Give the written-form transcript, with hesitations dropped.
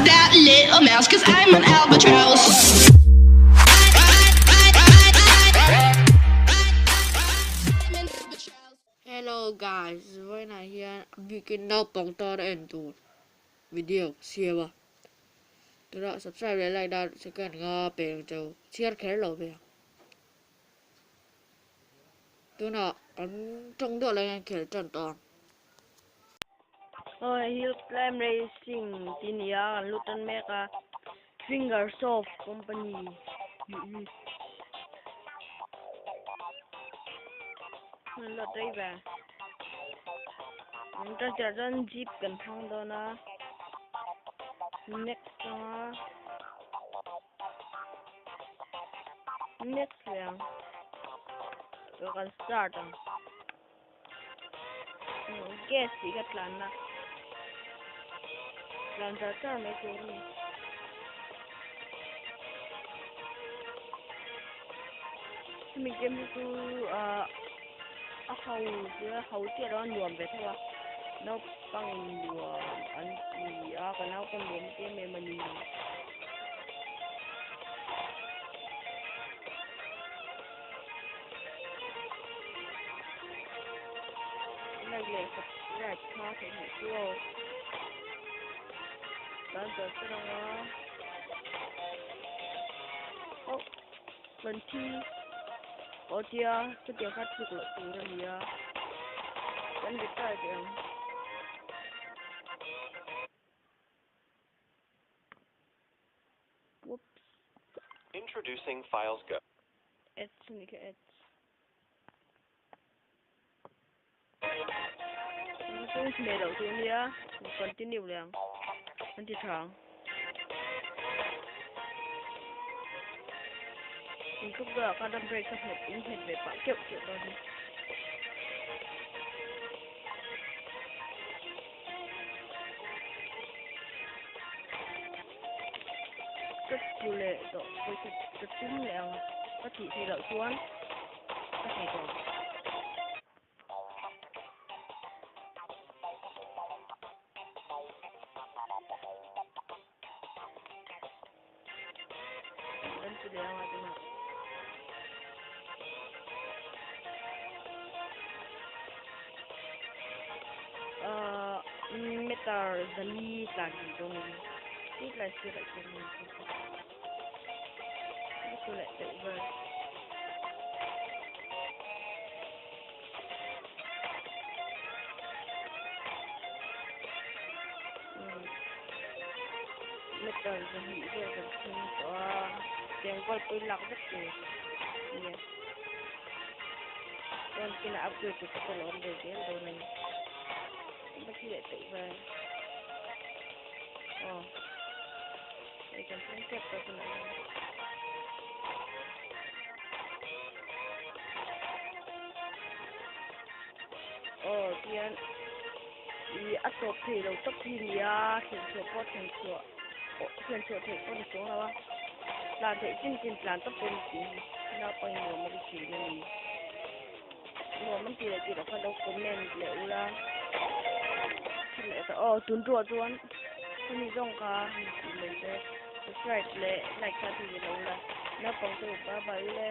that little mouse, cause I'm an albatross. Hello guys, vawiinah hian a bikin naupang tan a en tur video ka siam a, tunah subscribe leh like dan second nga pe ang cheu, chhiar kher lo ve ang. Tunah kan tawng deuh lai hian khel tan tawh ang. Aw hei hill climb racing tih a ni a kan lut tan mek a finger soft company tih hi an lo tei ve an tan tirah chuan jeep kan thlang dawn a next anga next leh ang kan start ang. Gas tih ka tlan na tlan char char mai tur a ni. Hemi game hi chu ah a ho tia ho chiah lo a nuam ve tho a naupang in nuam an ti a ka naupang nuam a ti em em a ni. Like leh subscribe kha theih hmuh chu aw. Tan char char anga. Oh, kan thi. Aw tia, chutiang kha thuk loh tur a nia. Kan retire teh ang. Whoops. Introducing Files Go. Ads ni kha ads. Chung hmeh loh tur nia continue leh ang an ti tha ang. Inthluk deuh ah khan a brake a nghet in nghet ve pah keuh keuh dawn hi. Ka tlu leh tawh pawisa ka tum leh ang a ka thih theih loh chuan ka thei tawh ang. Kan ti leh ang a tunah. Ahh meter zali tlan tih dawn a ni tih tlai sirah khian a ni chu leh deuh vel. Meter 2 vel kan thleng tawh a tiang kual pawhin lak vek tur a nia chuan kinah upgrade tur te pawh a lo awm ve zel dawn a ni va thi leh peih vel aw hei kan thleng tep tawh tunah hian. Aw tihian ih a tawp thei lo tak hi nia thlen chhuah pawh thlen chhuah pawh thlen chhuah theih pawh ni chuang lo a tlan theih chin chin tlan tawp pawh ni tih hi naupang in nuam a ti thin a ni nuam an tih leh tih loh kha lo comment leh ula aw tun ruah chuan hemi zawng kha tih mai te subscribe leh like kha ti ve lo ula naupang te bye bye ule.